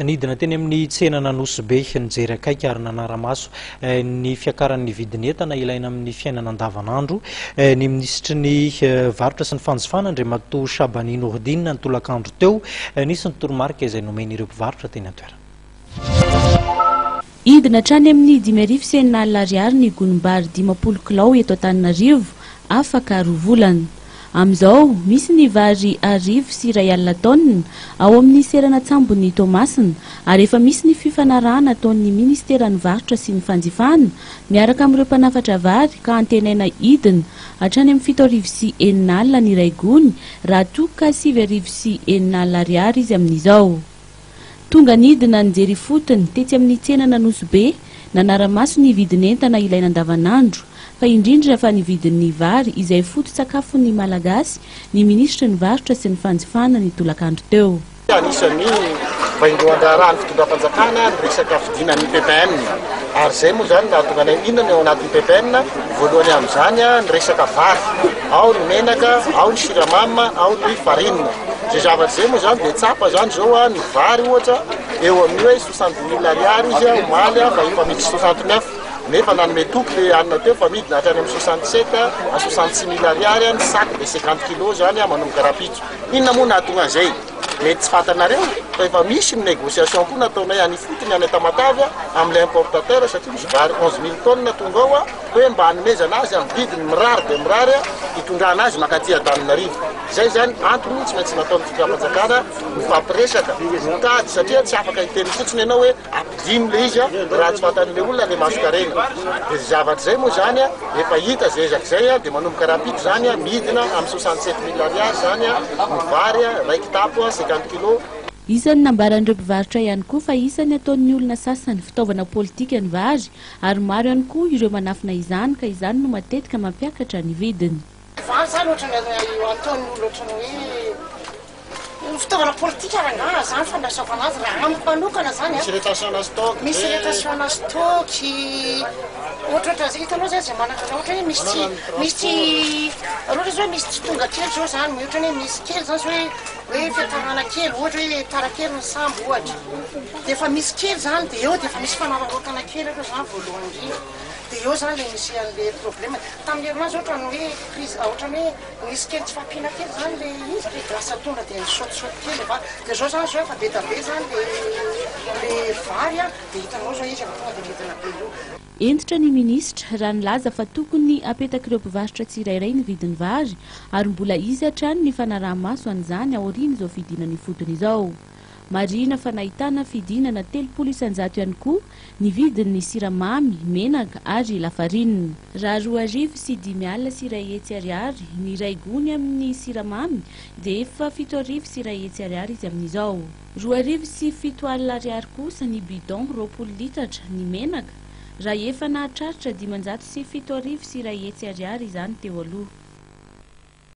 Nidina teny amin'ny tsenan'Anosibe, nijery akaiky ary nanara-maso ny fiakaran'ny vidin'ny entana ilaina amin'ny fiainana andavanandro ny minisitry ny Varotra sy ny Fanjifana, Andriamatoa Chabani Nourdine, ny tolakandro teo. Nisy ny toromarika izay nomeny ireo mpivarotra teny an-toerana. Hidina hatrany amin'ny 6500 ariary ny gonim-bary 50 kilao eto Antananarivo afaka roa volana. Amin'izao, misy ny vary 1100 taonina ao amin'ny seranan-tsambon'i Toamasina ary efa misy ny fifanarahana ataon'ny minisiteran'ny Varotra sy ny Fanjifana miaraka amin'ireo mpanafatra vary ka antenaina hidina hatrany amin'ny 6600 ny iray gony raha toa ka 9600 ariary izy amin'izao. Tonga nidina nijery ifotony tetsy amin'ny tsenan'Anosibe, nanara-maso ny vidin'entana ilaina andavanandro, fa indrindra fa ny vidin'ny vary izay foto-tsakafon'ny Malagasy, ny minisitry ny Varotra sy ny Fanjifana ny tolakandro teo. Anisan'ny vaindohan-draharahan'ny fitondram-panjakana ny resaka fidinan'ny ppn ary izay moa izany nahatonga anay inona ny ao anatin'ny ppn, voalohany amin'izany ny resaka vary, ao ny menaka, ao ny siramamy, ao ny farine. Izay zavatra izay moa izany dia tsapa izany izao ny vary ohatra eo amin'ny hoe 70 mille ariary izy omaly fa efa misy 69 nefa nanome toky le anona teo fa midina hatrany amin'ny 67 à 66 mille ariary ny sac de 50 kilos izany manomboka rahampitso. Inona moa nahatonga an'izay? Mety tsy fantanareo fa efa misy ny négociation koa nataonay any ifotony any Tamatave amin'ilay importateur satria misy vary 11 mille tonnes tonga ao hoe mba hanomezana azy amin'ny vidiny mirary dia mirary hitondrana azy mankaty Antananarivo. Izay izany antony tsy maintsy nataon'ny fitondram-panjakana mifampiresaka, mitady satria tsy afaka hiteny fotsiny ianao hoe ampidino ilay izy raha tsy fantan'ilay olona ilay masonkarena. Dia izay zavatra izay moa izany efa hita izay ezaka izay dia manomboka rahampitso izany midina amin'ny 67 mille ariary izany ny vary iray kitapo 50 kilos. Isan'ny nambaran'ireo mpivarotra ihany koa fa isan'ny ataon'ny olona sasany fitaovana politika ny vary ary maro ihany koa ireo manafina izany ka izany no matetika mampiakatra ny vidiny. Vary zany ohatrany ataon'ny olona ohatrany hoe fitaovana politika rangaha zany fandraisavana azy raha amiko manokana zany a. Misy rotation-na stock ve? Misy rotation-na stock, ohatrohatran'izay, hitanao zany zay manana ohatra hoe misy tsy misy tsy raha ohatra zao hoe misy tsy tonga kely zao zany, ohatra hoe misy kely zany zao hoe hoe fiakarana kely, ohatra hoe tara kely ny sambo ohatra, de efa misy kely zany de eo de efa misy fanararaotana kely aloha zany voalohany indrindra. Dia eo zany le nisy an'le problème. Tamin'ny herinandro zao ohatran'ny hoe crise, ohatran'ny hoe nisy kely tsy fahampiana kely zany le izy dia lasa tonga dia nisaotisaoty kely le vary. Dia zao zany zao efa be dia be zany le le vary an, dia hitanao zao izy efa tonga dia midina be io. Hentitra ny minisitra raha nilaza fa tokony hapetak'ireo mpivarotra tsirairay ny vidin'ny vary ary mbola hisy hatrany ny fanaraha-maso an'izany aorian'izao fidinana ifotony izao. Marihina fa nahitana fidinana 30% ihany koa ny vidin'ny siramamy, menaka ary lafarinina. Raha 2150 ariary ny iray gony amin'ny siramamy dia efa 7100 ariary izy amin'izao. 2700 ariary kosa ny bidon 20 litatra ny menaka raha efa nahatraritra 7500 ariary izany teo aloha.